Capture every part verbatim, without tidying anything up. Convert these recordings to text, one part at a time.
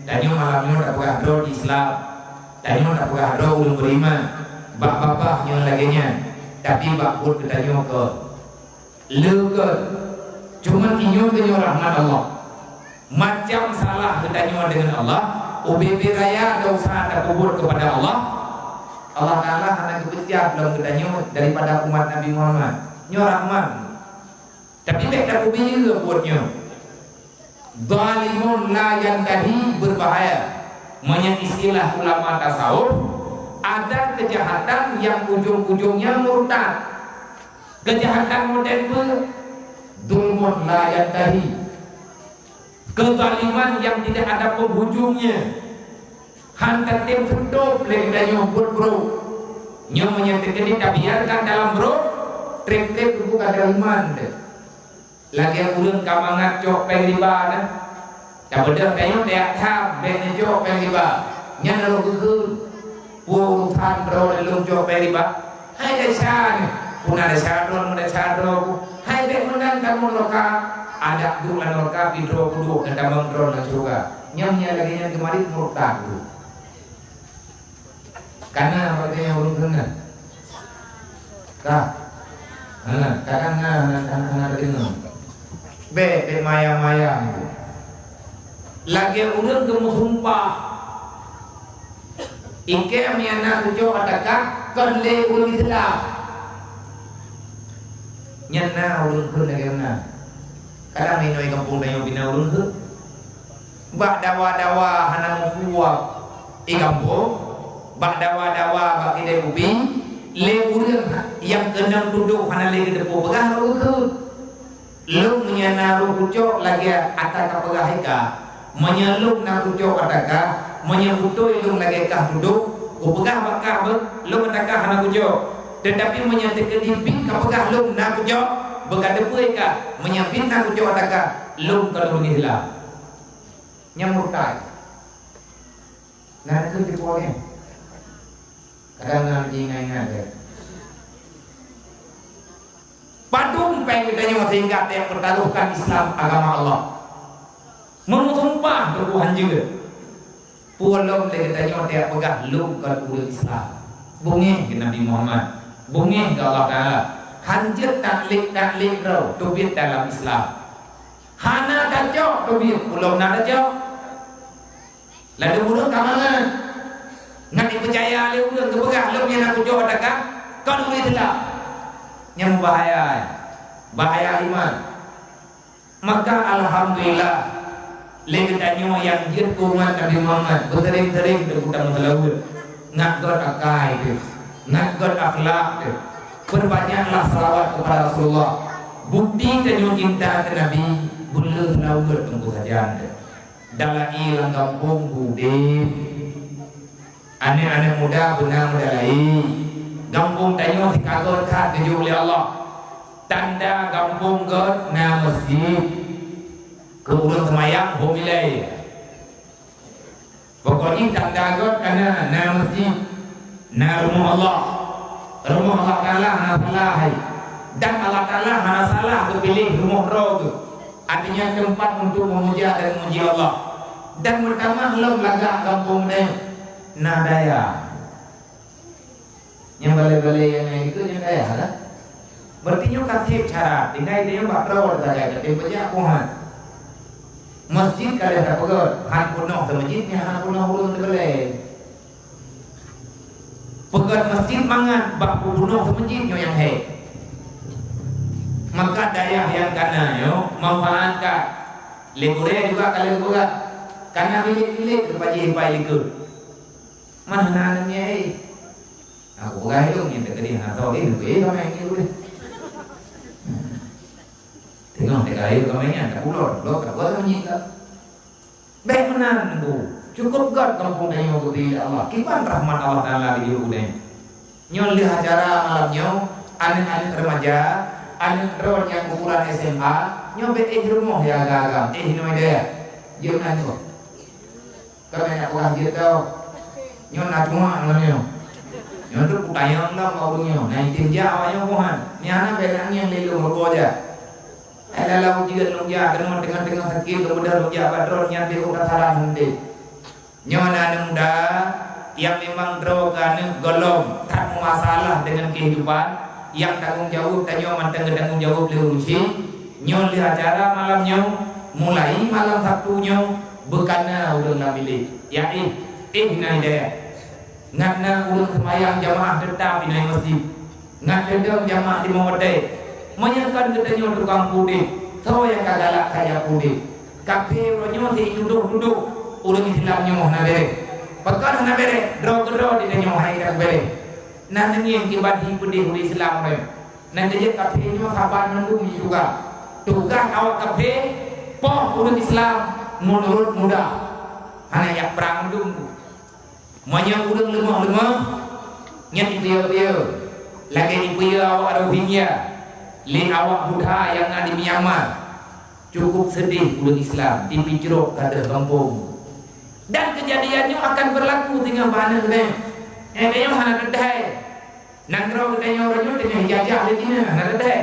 Tanyoe malam nyoe tapeugah droe di Islam. Tanyoe tapeugah droe ureuëng beriman. Bak babah nyoe lagée nyan. Tapi bak buet geutanyoe kon. Le kon. Cuma inyoe tanyoe rahmat Allah. Macam salah geutanyoe deungon Allah, ubé-bé raya desya tapeubuet keupada Allah, Allah Taala hana geupeusiab lom geutanyoe daripada umat Nabi Muhammad. Nyoe rahmat. Tapi bék tapeubiyeu buet nyoe. Zalimun la yantahi berbahaya. Meunyoe istilah ulama tasawuf, ada kejahatan yang ujung-ujungnya murtad. Kejahatan model peue? Zulmun la yantahi. Kezaliman yang tidak ada penghujungnya. Han tatem seutôb lé geutanyoe buet brok. Nyoe meunyoe teukeudi tabiarkan dalam brok, treb-treb bukan kezaliman deh. Lagée ureuëng ka mangat cok péng riba na. Tabeudôh tanyoe tajak tham bék neucok péng riba. Nyan roh geukheun. Peue urusan droe lôn cok péng riba? Hai desya nyoe. Peue na desya droe, na desya droe ku. Hai bék meunan kamoe nuraka. Adak duek lam nuraka pih droe kuduek dan tamong droe lam syeuruga. Nyan nyang lagée nyan geumarit murtad tu. Kana bak geutanyoe ureuëng keunan? Ka. Ha, kadang na, na, na, na tadeungoe. Bék, bék maya-maya. Lagée ureuëng geumeusumpah, "Ikée meunyo na kucok ata kah kon lé ureuëng Islam." Nyan na ureuëng kheun lagée meunan. Kadang inoe gampông tanyoe bina ureuëng kheun. Bak dawa-dawa hana meupuwoe i gampông, bak dawa-dawa bak kidée kupi, lé ureuëng nyang keunong tudoh hana lé geuteupeue peugah lôn kheun. Lôn meunyo na lôn kucok lagée ata kapeugah ika, meunyo lôn na kucok ata kah, meunyo beutôi lôn lagée kah tudoh, kupeugah bak kah beuh, lôn ata kah hana kucok. Teutapi meunyo teukeudi bit kapeugah lôn na kucok, beuh kateupeue ika, meunyo bit na kucok ata kah, lôn kon ureuëng Islam. Nyang murtad. Na keuh tipu lagée. Kadang na ji ingat-ingat lé. Padum péng geutanyoe sehingga tajak peutaruhkan Islam agama Allah. Meumeusumpah teungku hanjeuet. Peue lom lé geutanyoe tajak peugah lôn kon ureuëng Islam. Beungéh keu Nabi Muhammad. Beungéh keu Allah Taala. Hanjeuet taklid-taklid droe teubiet dalam Islam. Hana tacok teubiet, peue lom na tacok. Ladôm ureuëng ka mangat. Ngat jipeucaya lé ureuëng geupeugah lôn nyang na kucok ata kah kon ureuëng Islam. Nyang bahaya, bahaya iman. Maka alhamdulillah, lé geutanyoe nyang jeuet keu umat Nabi Muhammad beuseuréng-seuréng teupeu tameuseulaweuet. Ngat gét akai teuh, ngat gét akhlak teuh. Peubanyaklah salawat keupada Rasulullah. Bukeuti tanyoe cinta keu Nabi, beu le seulaweuet teungku sajan teuh. Dalai lam gampông beudeb. Aneuëk-aneuëk muda beuna meudalai. Gampông tanyoe sikagot that geujok lé Allah. Tanda gampông gét na meuseujid. Keu ureuëng seumayang hom ilée. Pokok jih tanda gét kana na meuseujid. Na rumoh Allah. Rumoh Allah Taala hana salah hai. Dan Allah Taala hana salah geupiléh rumoh droe geuh. Artinya teumpat untuk meumuja dan meumuji Allah. Dan meutamah lom lagak gampông nyoe na dayah. Nyang balée-balée nyang na itu nyang dayah lah. Berarti nyoe ka sép syarat, tinggai tanyoe bak droe sagai, tapi banyak Tuhan. Masjid ka lheueh tapeugét, han peunoh seumasjid, nyan han peunoh ureuëng teubalée. Peugét masjid mangat bak peubunoh seumasjid nyoe nyang hék. Maka dayah nyang kana nyoe manfaatkan. Lé gurée juga ka lheueh peugah. Kana milék-milék geupaji hipai likot. Mana na aneuk nyoe, eh? Aku peugah ilong nyang teukeudi hana tho, eh, leubeh ramai nyoe deh. Teungoh teuka ayo ramai nyan, tak ulon, ulon tak buat ramai nyan. Bék meunan, Bu. Cukup gét gampông tanyoe geubri lé Allah. Kiban rahmat Allah Taala di ulée. Nyoe lheueh acara malam nyoe, aneuk-aneuk remaja, aneuk droe nyang ukuran S M A, nyoe bék éh rumoh ya agam-agam, éh inoe deh. Jeuet meunan nyoe. Kami nak peugah jeuet tau. Nyoe na cuma ngon nyoe. Nyoe tu kutanyong lam bak ureueng nyoe. Na item jak awak nyoe buhan. Ni hana bék nangis lé lôn rukok jak. Ai lalau jeuet lôn jak keunoe teungoh-teungoh sakét lôn beudôh lôn jak bak droe nyan deh udah salah hondeh. Nyoe na aneuk muda nyang memang droe keu aneuk gohlom that meumasalah deungon keuhidupan, nyang tanggong jaweueb tanyoe mantong geutanggong jaweueb lé ureueng chik. Nyoe lé acara malam nyoe, mulai malam Sabtu nyoe, beukana ureueng lam bilék. Ya éh, éh na hidayah. Ngat na ureueng seumayang jamaah teutap inai masjid. Ngat teudong jamaah di meuwatée. Meunyoe kon geutanyoe tukang peudeh, soe nyang ka galak kaya peudeh? Kafé uroe nyoe si tudoh-tudoh ureueng Islam nyoe hana béreh. Pakon hana béreh? Droe keudroe di tanyoe hai ka béreh. Na neungieng kiban hi peudeh ureueng Islam nyoe. Nan jeuet kafé nyoe saban mandum jituga. Tugaih awak kafé poh ureueng Islam meunurot mudah. Hana jak prang mandum. Meunyoe ureueng leumoh-leumoh, nyan ipeue-peue, lagée ipeue awak Rohingya lé awak Buddha nyang na di Myanmar. Cukup seudeh ureueng Islam, tipi jroh ka deuh gampông. Dan keujadian nyoe akan beurlaku singoh bak aneuk geutanyoe. Eh, geutanyoe hana teuthai. Nanggroe geutanyoe uroe nyoe teungoh jijajah lé Cina, hana teuthai.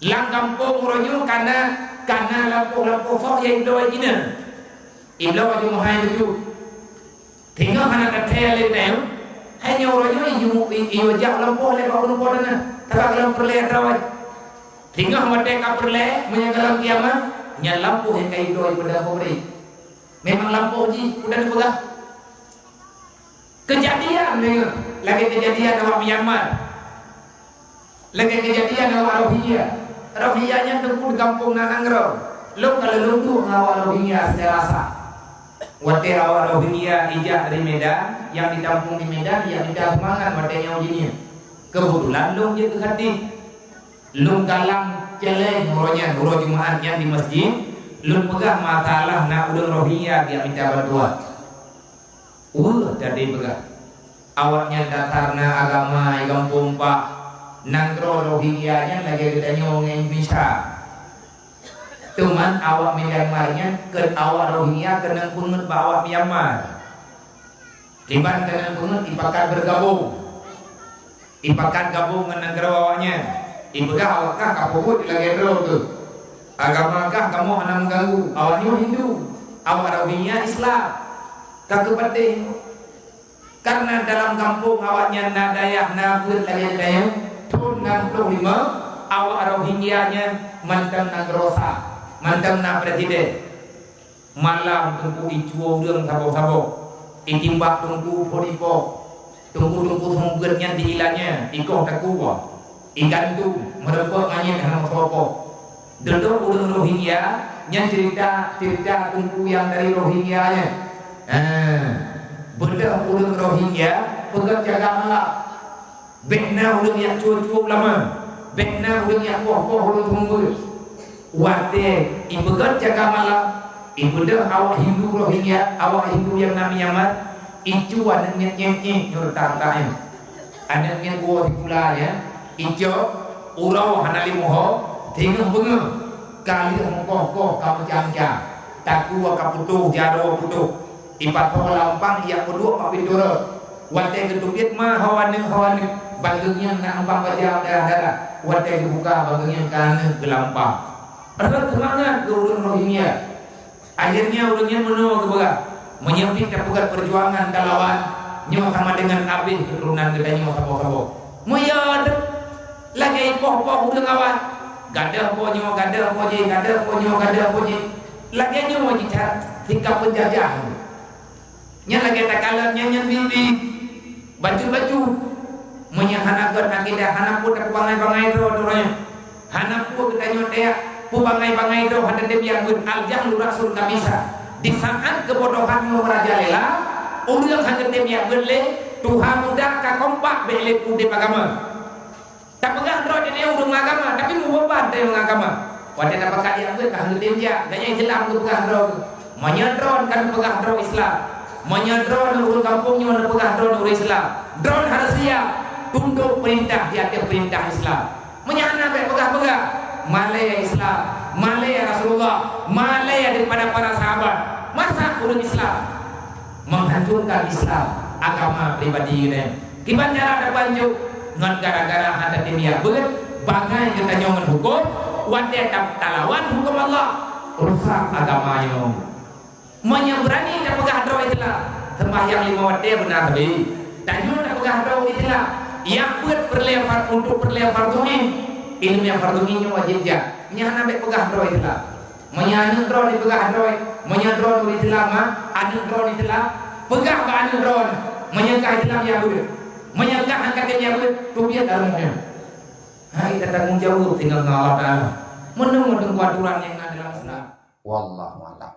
Lam gampông uroe nyoe kana, kana lampôh-lampôh foh nyang ibloe Cina. Ibloe Jumeuhai bacut. Singoh hana teuthai lé geutanyoe, hai nyoe uroe nyoe iyue, iyue jak lampôh lé bak ureueng po teuh na, sabab lam peureulée droe. Singoh watée ka peureulée, meunyoe gohlom kiamat, nyan lampôh nyang ka ibloe ipeudagoe. Memang lampôh jih, udah dipeugah. Keujadian deungoe, lagée keujadian awak Myanmar. Lagée keujadian awak Rohingya. Rohingya nyan teungku di gampông na nanggroe. Lôn ka lôn duek ngon awak Rohingya secara sah. Watée awak Rohingya ijak dari Medan, nyang ditampung di Medan, nyang ida seumangat watée nyoe jih nyan. Keubeutulan lôn jeuet keu khatib. Lôn galang céléng uroe nyan, uroe Jumat nyan di masjid, lôn peugah masalah na ureueng Rohingya geujak mita bantuan. Weueh tadi peugah, awaknyan dasar na agama i gampông, bak nanggroe Rohingya nyan lagée geutanyoe ngon Indonesia. Teuma awak Myanmar nyan keu awak Rohingya keunong peungeut bak awak Myanmar. Kiban keunong peungeut ipakat beurgabông. Ipakat gabông ngon nanggroe awaknyan. Ipeugah awak kah ka peubuet lagée droe teuh. Agama kah kamoe hana meuganggu. Awaknyoe Hindu, awak Rohingya Islam. Ka keupatéh. Karena dalam gampông awaknyan na dayah na beuet lagée tanyoe, thon nam ploh lima, awak Rohingya nyan mantong nanggroe sah, mantong na presiden. Malam teungku icuwoe ureuëng saboh-saboh, itimbak teungku phon ipoh. Teungku-teungku seumeubeuet nyan di ilanyan, ikoh takue, igantung, meureupok manyét hana meusoe poh. Dudoe ureuëng Rohingya, nyan ceurita, ceurita teungku nyang dari Rohingya nyan. Haa, beudôh ureuëng Rohingya peugét jaga malam. Bék na ureuëng nyang cuwoe-cuwoe ulama, bék na ureuëng nyang poh-poh ureuëng seumeubeuet. Watée ipeugét jaga malam, ibeudôh awak Hindu Rohingya, awak Hindu nyang na Myanmar, icu aneuëk nyét-nyét nyoe reuta-reuta nyan. Aneuëk nyét buwoe sikula nyan, icok, uroe hana lé muho, singoh beungoh, ka lheueh meukoh-koh ka meucam-cam, takue ka putôh, jaroe putôh. Ipasoe lam umpang ijak peuduek bak pintoe rot. Watée geuteubiet ma hawa nyoe hawa nyoe, bak geuh nyan na umpang baja darah-darah. Watée geubuka bak geuh nyan ka na geulampah. Rhot seumangat keu ureuëng Rohingya. Akhirnya ureuëng nyan meunoe geupeugah, meunyoe pih tapeugah peujuangan talawan, nyoe sama deungon abéh keuturonan geutanyoe saboh-saboh. Meuyod lagée ipoh-poh ureuëng awai. Gadôh po nyoe, gadôh po jih, gadôh po nyoe, gadôh po jih. Lagée nyoe jih cara sikap peunjajah. Nyan lagée takalon nyan, nyan bi-bi. Bacut-bacut. Meunyoe hana gét akidah, hana peue tapeubangai-bangai droe, droe nyan. Hana peue geutanyoe tajak peubangai-bangai droe hana teubiet beuet, al-jahlu ra'sul khabithah. Di saat keubodohan nyoe merajalela, ureuëng hana teubiet beuet lé, tuha muda ka kompak bék lé udeb agama. Tapeugah droe teuh ureuëng agama, tapi meubeban teuh ureuëng agama. Watée tapakat jak beuet ka hana teubiet, gaya Islam geupeugah droe. Meunyoe droe ka neupeugah droe Islam, meunyoe droe ureuëng gampông nyoe neupeugah droe ureuëng Islam, droe harus siap tundok peurintah di ateueh peurintah Islam. Meunyoe hana bék peugah-peugah, malée Islam, malée Rasulullah, malée daripada para sahabat. Masa ureuëng Islam menghancurkan Islam, agama pribadi geutanyoe. Kiban cara tapancok ngon gara-gara hana teubiet beuet, bangai geutanyoe ngon huköm, watée ta-, talawan huköm Allah, rusak agama nyoe. Meunyoe beurani tapeugah Seumbahyang lima watèe beuna sabe. Tanyoe tapeugah droe Islam. Nyang peuet peureulèe far-, untuk peureulèe fardhu ain. Ileumèe fardhu ain nyoe wajéb jak. Nyan hana bèk peugah droe Islam. Meunyoe aneuk droe dipeugah droe, meunyoe droe ureueng Islam, ha, aneuk droe Islam, peugah bak aneuk droe, meunyoe kah Islam ya beuet. Meunyoe kah angkat ya beuet, teubiet dalam nyoe. Hai, tatanggong jaweueb tinggai ngon Allah Taala. Meunan meuteumé aturan nyang na dalam Islam. Wallahu a'lam.